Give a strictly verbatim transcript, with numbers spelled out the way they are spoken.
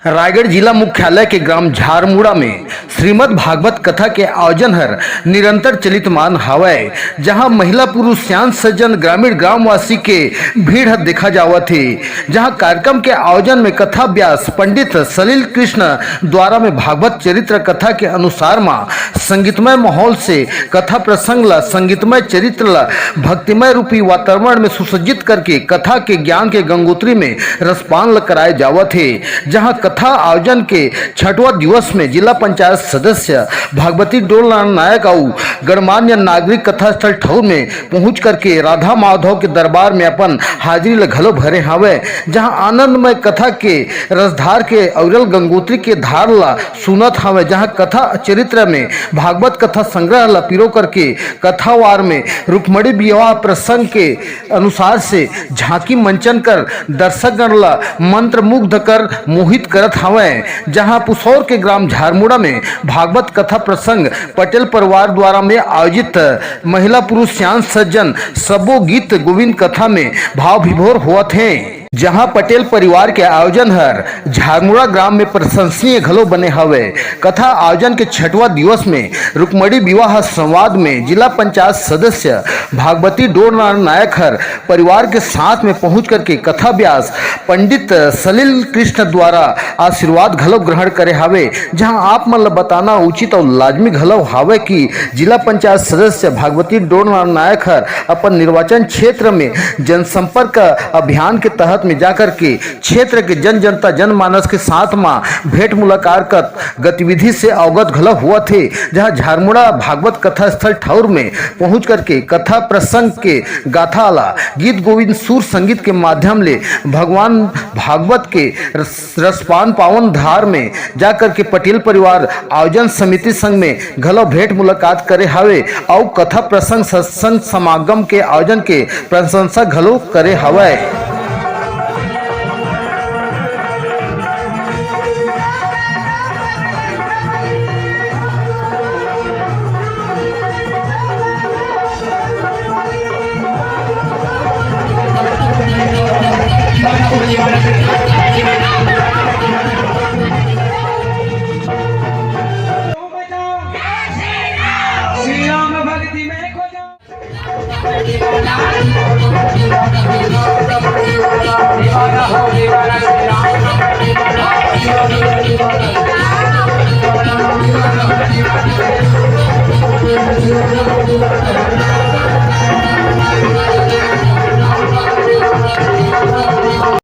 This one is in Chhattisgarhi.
रायगढ़ जिला मुख्यालय के ग्राम झारमुड़ा में श्रीमद् भागवत कथा के आयोजन हर निरंतर चलित मान हावय, जहां महिला पुरुष सियान सज्जन ग्रामीण ग्रामवासी के भीड़ ह देखा जावत हे। जहां कार्यक्रम के आयोजन में कथा व्यास पंडित सलिल कृष्ण द्वारा में भागवत चरित्र कथा के अनुसार मा संगीतमय माहौल से कथा प्रसंग ला, संगीतमय चरित्र ला भक्तिमय रूपी वातावरण में सुसज्जित करके कथा के ज्ञान के गंगोत्री में रसपान ल कराए जावत हे। जहां कथा आयोजन के छठवां दिवस में जिला पंचायत सदस्य भागवती डोलराम नायक अउ गणमान्य नागरिक कथा स्थल ठौर में पहुंच करके राधा माधव के दरबार में अपन हाजिरी ल घलो भरे हावय। जहां आनंदमय कथा के रसधार के अविरल गंगोत्री के धार ला सुनत हावय, जहां कथा चरित्र में भागवत कथा संग्रह ला पिरो करके कथावार में रुक्मणी विवाह प्रसंग के अनुसार से झांकी मंचन कर दर्शकगण ला मंत्रमुग्ध कर मोहित करत हावय। जहां पुसौर के ग्राम झारमुड़ा में भागवत कथा प्रसंग पटेल परिवार द्वारा में आयोजित महिला पुरुष सियान सज्जन सबो गीत गोविंद कथा में भाव विभोर होवत हे। जहां पटेल परिवार के आयोजन हर झारमुड़ा ग्राम में प्रशंसनीय घलो बने हवे। कथा आयोजन के छठवां दिवस में रुक्मणी विवाह संवाद में जिला पंचायत सदस्य भागवती डोरनार नायक हर परिवार के साथ में पहुंच करके कथा व्यास पंडित सलिल कृष्ण द्वारा आशीर्वाद घलो ग्रहण करे हावे। जहां आप मन ल बताना उचित अउ लाजमी घलो हावे कि जिला पंचायत सदस्य भागवती डोरनार नायक हर अपन निर्वाचन क्षेत्र में जनसंपर्क अभियान के तहत में जाकर के क्षेत्र के जन जनता जनमानस के साथ मा भेंट मुलाकात कर गतिविधि से अवगत घलो हुआ थे, जहां झारमुड़ा भागवत कथा स्थल ठौर में पहुंच करके कथा प्रसंग के गाथा ला गीत गोविंद सुर संगीत के माध्यम ले भगवान भागवत के रस-, रसपान पावन धार में जाकर के पटेल परिवार आयोजन समिति संग में घलो भेंट मुलाकात करे हावे अउ कथा प्रसंग सत्संग समागम के आयोजन के प्रशंसा घलो करे हावय।